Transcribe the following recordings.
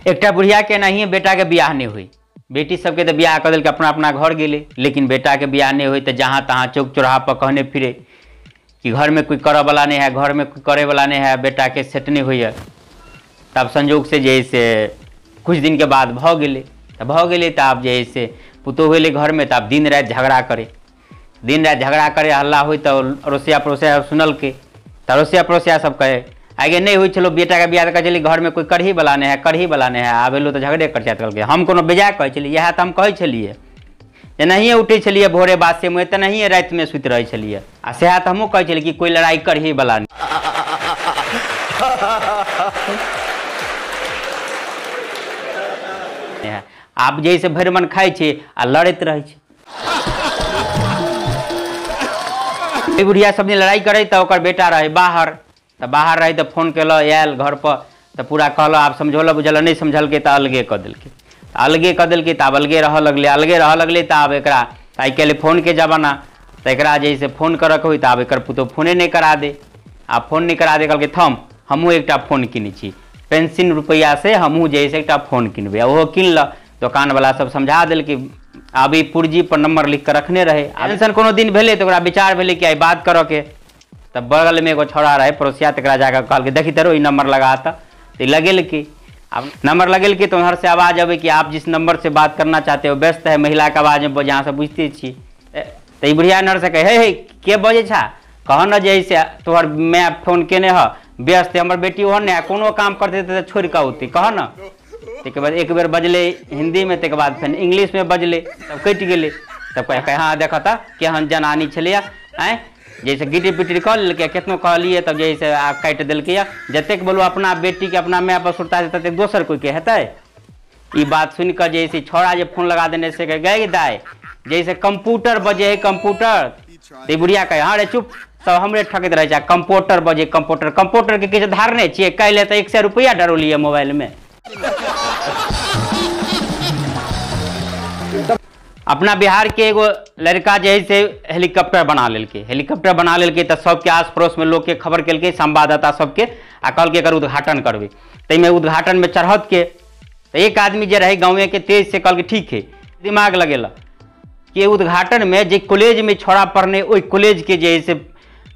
एकटा बुढ़िया के एनाहिए बेटा के बियाह नहीं हुई, बेटी सबके तो बियाह कऽ देलकै, अपना अपना घर गेलै, लेकिन बेटा के बियाह नहीं हुई तो जहाँ तहाँ चौक चौराहा पर कहने फिरे कि घर में कोई करऽ वाला नहीं है, घर में कोई करे वाला नहीं है, बेटा के सेट नहीं होइए। तब संजोग से जे से कुछ दिन के बाद भऽ गेलै, तऽ भऽ गेलै तऽ आब जे से पुतोहु एलै घरमे तऽ आब दिन राति झगड़ा करे, दिन राति झगड़ा करे, हल्ला होइ तऽ अड़ोसिया पड़ोसिया सुनलकै, तऽ अड़ोसिया पड़ोसिया सब कहै आगे नहीं होइ छलो बेटाके बियाह, तऽ कहै छलै घरमे कोइ करही वाला नहि है, करही वाला नहि है, आब एलो तऽ झगड़े कर जायत। कहलकै हम कोनो बेजाय कहै छलियै, इएह तऽ हम कहै छलियै, जेनाहिए उठै छलियै भोरे बासे मुँहे तेनाहिए रातिमे सुति रहै छलियै, आ सएह तऽ हमहूँ कहै छलियै कि कोइ लड़ाइ करही वाला नहि है। आब जे से भरि मन खाइ छै आ लड़ैत रहै छै। बुढ़िया सब दिन लड़ाइ करै तऽ ओकर बेटा रहै बाहर, तऽ बाहर रहै तऽ फोन केलक, आयल घर पर तऽ पूरा कहलक, आब समझौलक बुझलक, नहि समझलकै तऽ अलगे कऽ देलकै, अलगे कऽ देलकै तऽ आब अलगे रहऽ लगलै, अलगे रहऽ लगलै तऽ आब एकरा आइ काल्हि फोनके जमाना, तऽ एकरा जे से फोन करऽके होइ तऽ आब एकर पुतोहु फोने नहि करा दे, आ फोन नहि करा दे, कहलकै थम हमहूँ एकटा फोन किनै छी, पेंशन रुपैआ से हमहूँ जे से एकटा फोन किनबै, आ ओहो किनलक। दोकानवला सब समझा देलकै, आब ई पुर्जी पर नंबर लिख कऽ रखने रहै। पेंशन कोनो दिन भेलै तऽ ओकरा विचार भेलै कि आइ बात करऽके, तऽ बगलमे एगो छौड़ा रहै पड़ोसिया, तकरा जाकऽ कहलकै देखी तरो ई नंबर लगा, तऽ लगेलकै। आब नंबर लगेलकै तऽ उम्हर से आवाज अबै कि आप जिस नंबर से बात करना चाहते हो व्यस्त है, महिलाके आवाजमे जहाँ से बुझिते छी। तऽ ई बुढ़िया नर से कहै हे हे के बजै छा, कह न जे से तोहर my phone केने ह, व्यस्त है, हमर बेटी ओहन नहि है, कोनो काम करतै तऽ छोड़ि कऽ औतै, कह न। ताहिके बाद एक बेर बजलै हिन्दीमे, ताहिके बाद फेर इंग्लिशमे बजलै, तब कटि गेलै। तब कहै हँ देखऽ तऽ केहन जनानी छलैए, आँय जैसे गिटी पिटी कऽ लेलकै, केतनो कहलियै तब जे से आब काटि देलकै। जतेक बोलू अपना बेटीके अपना my पर सुरता छै ततेक दोसर कोइके हेतै। ई बात सुनि कऽ जे से छौड़ा जे फोन लगा देने से कहै गै दाइ जैसे कंप्यूटर बजे है कंप्यूटर, तऽ ई बुढ़िया कहै हँ रे चुप, सब हमरे ठकैत रहै छै, कंप्यूटर बजे कंप्यूटर, कंप्यूटरके किछु धारने छियै, काल्हि तऽ 100 रुपैआ डरौलियै मोबाइलमे। अपना बिहार के एगो लड़का जे है से हेलीकॉप्टर बना लेलकै, हेलीकॉप्टर बना लेलकै तऽ सबके आस पड़ोसमे लोकके खबर केलकै, संवाददाता सबके, आ कहलकै एकर उद्घाटन करबै। ताहिमे उद्घाटनमे चढ़त के तऽ एक आदमी जे रहै गाँवेके तेज से कहलकै ठीक है, दिमाग लगेलक कि उद्घाटनमे जे कॉलेजमे छौड़ा पढ़ने ओहि कॉलेजके जे है से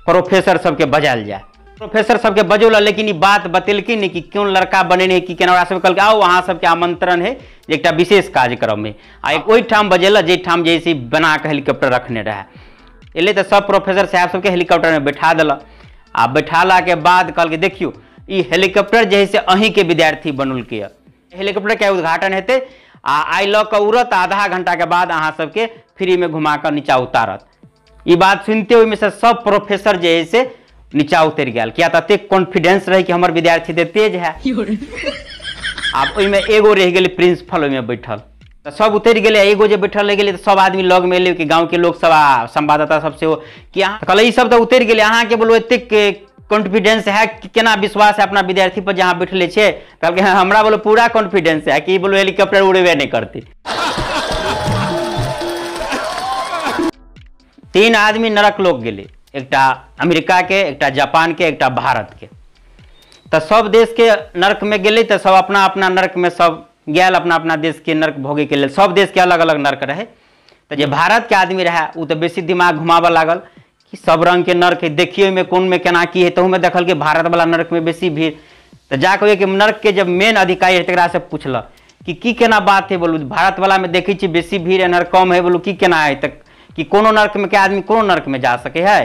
प्रोफेसर सबके बजायल जाय। प्रोफेसर सबके बजौलक, लेकिन ई बात बतेलकै नहि कि कोन लड़का बनेने है की केना। ओकरा सबके कहलकै आउ अहाँ सबके आमंत्रण है जे एकटा विशेष कार्यक्रम है, आ ओहिठाम बजेलक जाहिठाम जे से बना कऽ हेलीकॉप्टर रखने रहै। एलै तऽ सब प्रोफेसर साहब सबके हेलीकॉप्टरमे बैठा देलक, आ बैठालाके बाद कहलकै देखियौ ई हेलीकॉप्टर जे है से अहीँके विद्यार्थी बनौलकै, हेलीकॉप्टरके उद्घाटन हेतै आ आइ लऽ कऽ उड़त, आधा घंटाके बाद अहाँ सबके फ्रीमे घुमा कऽ नीचा उतारत। ई बात सुनिते ओहिमे से सब प्रोफेसर जे है से नीचा उतरि गेल, किया तऽ एतेक कॉन्फिडेंस रहै कि हमर विद्यार्थी तऽ तेज है। आब ओहिमे एगो रहि गेलै प्रिंसिपल ओहिमे बैठल, तऽ सब उतरि गेलै, एगो जे बैठल रहि गेलै तऽ सब आदमी लगमे एलै कि गाँवके लोक सब आ संवाददाता सब सेहो कि अहाँ कहलै ई सब तऽ उतरि गेलै, अहाँके बोलू एतेक कॉन्फिडेंस है कि केना विश्वास है अपना विद्यार्थी पर जहाँ बैठले छै। कहलकै हँ हमरा बोलो पूरा कॉन्फिडेंस है कि बोलो हेलीकॉप्टर उड़ेबे नहि करतै। 3 आदमी नरक लोक गेलै, एकटा अमेरिका के, एकटा जापान के, एकटा भारत के। तऽ सब देश के नरक में गेलै तऽ सब अपना अपना नरक में सब गेल, अपना अपना देश के नरक भोगे के लेल, सब देश के अलग अलग नरक रहै। तऽ जे भारत के आदमी रहै ओ तऽ बेसी दिमाग घुमाबऽ लागल कि सब रंग के नरक है, देखियौ ओहिमे कोन में केना की है। तहूमे देखलकै भारत वाला नरक में बेसी भीड़, तऽ जाकऽ ओहिके नरक के जब मेन अधिकारी है तकरा से पुछलक कि की केना बात है, बोलू भारत वाला में देखै छी बेसी भीड़ एन्हर कम है, बोलू की केना है, तऽ कि कोनो नरक में के आदमी कोनो नरक में जा सके है।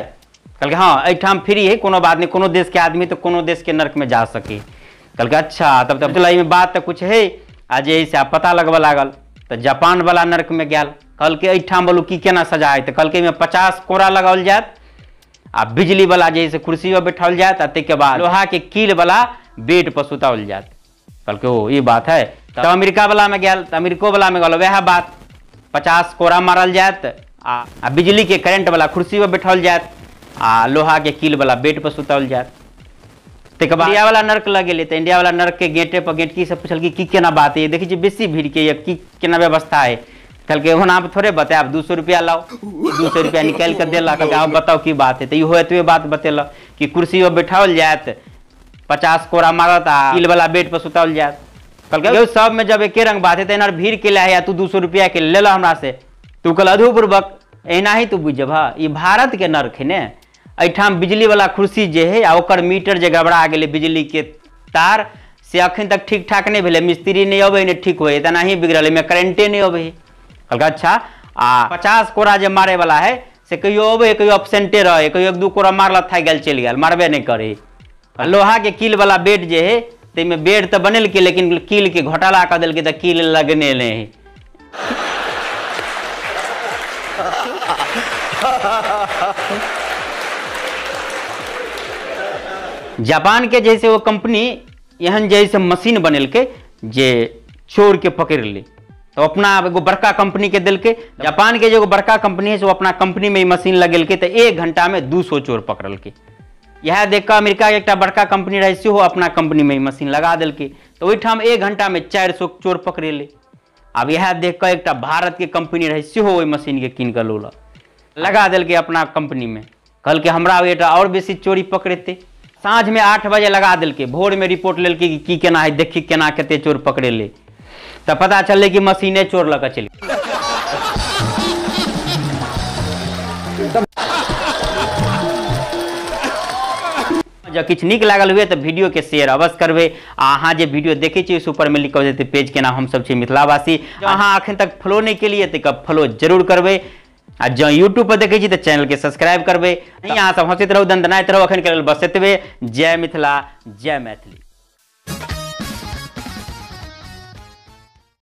कहलकै हँ एहिठाम फ्री है, कोनो बात नहीं, कोनो देश के आदमी तऽ कोनो देश के नरक में जा सके। कहलकै अच्छा, तब तब एहिमे बात तऽ कुछ है। आ जे से पता लगबऽ लागल तऽ जापान वाला नरक में गेल, कहलकै एहिठाम बोलू की केना सजा है, तऽ कहलकै एहिमे 50 कोड़ा लगाओल जायत आ बिजली वाला जे से कुर्सी पर बैठाओल जायत आ ताहिके बाद लोहा के कील वाला बेड पर सुताओल जायत। कहलकै ओ ई बात है। तऽ अमेरिका वाला में गेल, तऽ अमेरिको वाला में गेल वएह बात, 50 कोड़ा मारल जायत आ बिजली के करेंट वाला कुर्सी पर बैठाओल जायत आ लोहा के कील वाला बेड पर सुताओल जायत। ताहिके बाद इंडिया वाला नरक लग गेलै, तऽ इंडिया वाला नरक के गेटे पर गेटकी से पुछलकै की केना बात है, देखै छी बेसी भीड़ के की केना व्यवस्था है। कहलकै ओना थोड़े बतायब, 200 रुपया लाओ। 200 रुपया निकालि कऽ देलक, कहलकै आब बताउ की बात है। तऽ इहो एतबे बात बतेलक कि कुर्सी पर बैठाओल जायत, 50 कोड़ा मारत आ कील वाला बेड पर सुताओल जायत। कहलकै यौ सब में जब एके रंग बात है त एना भीड़ के ले आ तू 200 रुपया के ले ल हमरा से। तू कहल अधूपूर्वक एना ही तू बुझ जबह, ई भारत के नर्क है ने। एहिठाम बिजली वाला कुर्सी जे है आ ओकर मीटर जे गड़बड़ा गेलै बिजली के तार से अखन तक ठीक ठाक नहीं भेलै, मिस्त्री नहीं अबै नहीं ठीक होय, तेना ही बिगड़ल, एहिमे करेंटे नहीं अबै। कहलकै अच्छा, आ 50 कोड़ा जे मारे वाला है से कहियो अबै कहियो एबसेंटे रहे, कहियो 1-2 कोड़ा मारलक थाकि गेल चलि गेल, मारबे नहीं करे। लोहा के कील वाला बेड जे है ताहिमे बेड तऽ बनेलकै लेकिन कील के घोटाला कऽ देलकै तऽ कील लगने नहि है। जापान के जैसे वो कंपनी एहन जैसे मशीन बनेलकै जे चोर के पकड़ ले, तो अपना एगो बड़का कंपनी के देलकै। जापान के जे एगो बड़का कंपनी है से वो अपना कंपनी में ई मशीन लगेलकै तऽ 1 घंटा में 200 चोर पकड़लकै। इएह देख कऽ अमेरिका के एकटा बड़का कंपनी रहै सेहो अपना कंपनी में ई मशीन लगा देलकै, तऽ ओहिठाम 1 घंटा में 400 चोर पकड़ेलै। आब इएह देख कऽ एकटा भारत के कंपनी रहै सेहो ओहि मशीन के कीन कऽ लौलक, लगा देलकै अपना कंपनी में। कहलकै हमरा ओहिठाम आओर बेसी चोरी पकड़ेतै। साँझ में 8 बजे लगा देलकै, भोर में रिपोर्ट लेलकै कि की केना है, देखी केना कते चोर पकड़ेलै, तऽ पता चललै कि मशीने चोर लऽ कऽ चलि। जँ किछु नीक लागल हुए तऽ वीडियो के शेयर अवश्य करबै, आ अहाँ जे वीडियो देखै छियै ओहि ऊपर में लिखल जेतै पेज के नाम, हमसब छी मिथिलावासी। जँ अहाँ अखन तक फॉलो नहि केलियै तऽ फॉलो जरूर करबै, आ जँ यूट्यूब पर देखै छी तऽ चैनल के सब्सक्राइब करबै। अहाँ सब हँसैत रहू, दनदनाइत रहू। अखन के लेल बस एतबे। जय मिथिला, जय मैथिली।